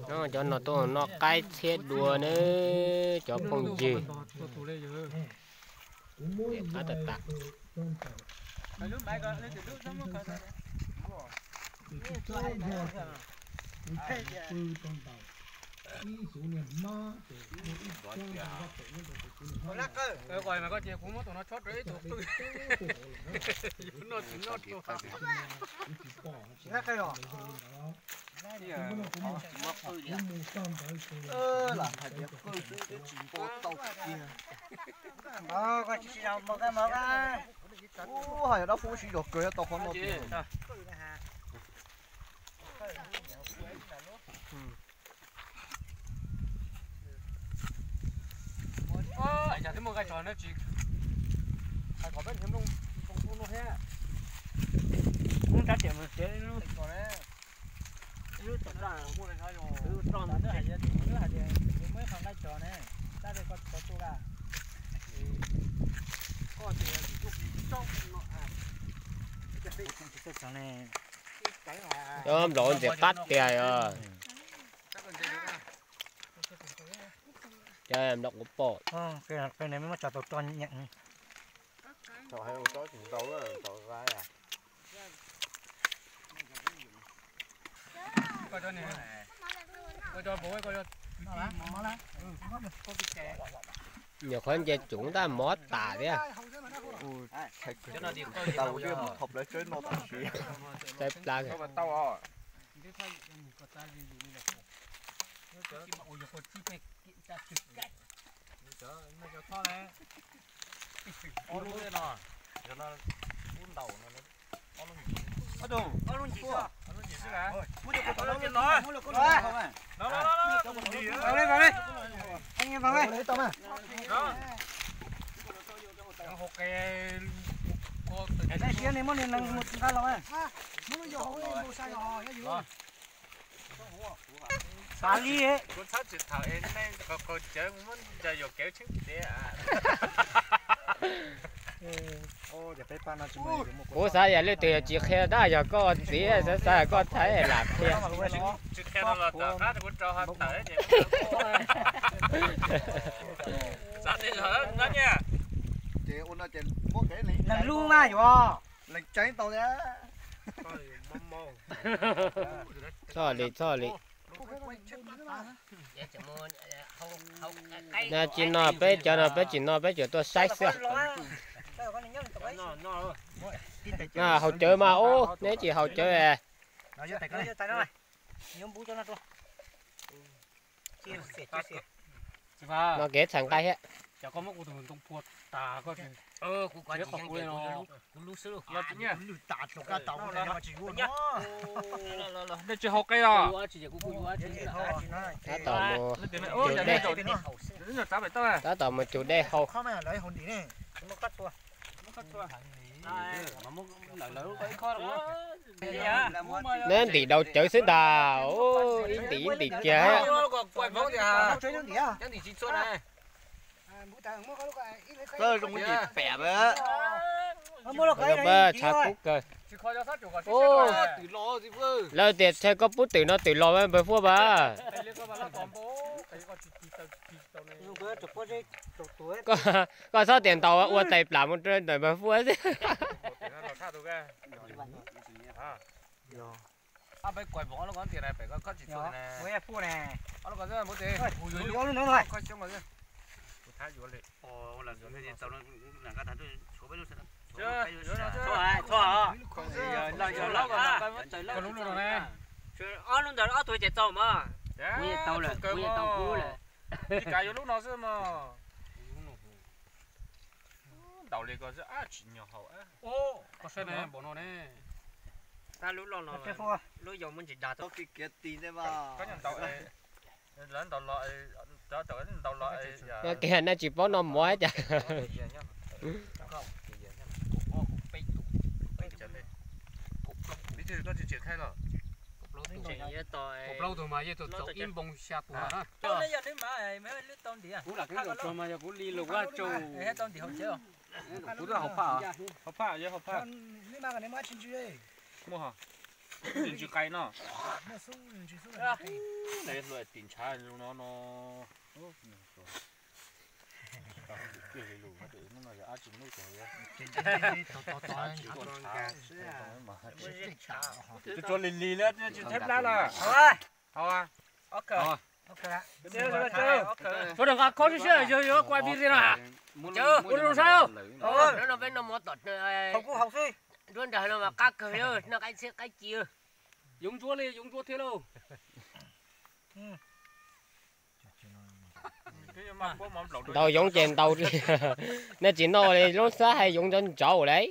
No cov no tuaj noj qaib txhiab dua na, cov phooj ywg. Qab tas tas. Lam hais tias qwj xwb twb tsis npo tau kiag. Ub, hais dab pub sib zog kawg tau qhov no tiag. Ub, rab tiam mus tsev lub tom daj, lub tom daj hais tias muaj ib qho nqaij tsov ne, tab li koj tsis tau tuaj a. Cov nplaum ntxim qab tiag os. Cov nplaum kuv pom. Nyuam qhuav nce tsuv ntaj mov tas thiab. Tau plab. Xav li. Kuv txhob tsis tham es nej qaug qaug cawv, muab ntsa yuam kev tsheej tiag. Kuv xav yam leej twg yog tsis qhia tab yog koj txiv, xav xav koj thaij lam qhia. Tsis qhia no los tom qab kuv rau ho tawm ces. Xav tias yog no niag. Leej lub mas yuav. Leej tseeb tau thiab. Txhob li, txhob li. Na tsis no peb cov no peb tsis no peb tsuas tuaj saib xwb. Haus cawv mas ub, neb tsis haus cawv. No kev txhais nqaij thiab. Nej tsis haus qe los? Tab tom mus cug dej, tab tom mus cug dej haus. Neb ntim daus cawv xwb ntag, ib ntim ib ntim kiag. Tshav kub kawg. Lawv tias thaum koj pub twm no twm los npawg Fuab mas. Koj txhob tias ntaus ua tais plam mus rau ntawm npawg Fuab xwb. Ob lub ntawd ob tug ces tau mas. Kuv yeej tau lawm, kuv yeej tau kuv lawm. Kav yuav lub no xwb mas. Ntaus li ko xwb ab tsis nyuag haus. Koj saib ne, npaum no ne. Tab lub loj no, lub yau muab ntsis dag tau kiv kiav tis ntej mas. Lawv ntaus los, ntaus los. Kiag nej tsis paub noj mov cas. Ib tug mas yeej tau txaus ib npoo xya puas na. Kuv lam kub tsuag mas yog kuv li lus vaj tsaug. Kuv twb hauv phaj, hauv phaj, hauv phaj. Muaj hos. Ntsis qai no. Tim ntshav no no. Tsuas lig lig li tsis thaib plab lawm. Sawv daws nqa khob siab siab, yog yuav quaj vij ri na. Ua zoo saib. Nruab nrag no mas qab kawg li, noj qaib txhiab qaib ci. Yoov ntsuab li, yoov ntsuab thiab lauj. Ntaus yoov ces ntaus li. Nej tsis noj li, lub xab hais yoov ntsov ntsov lauj.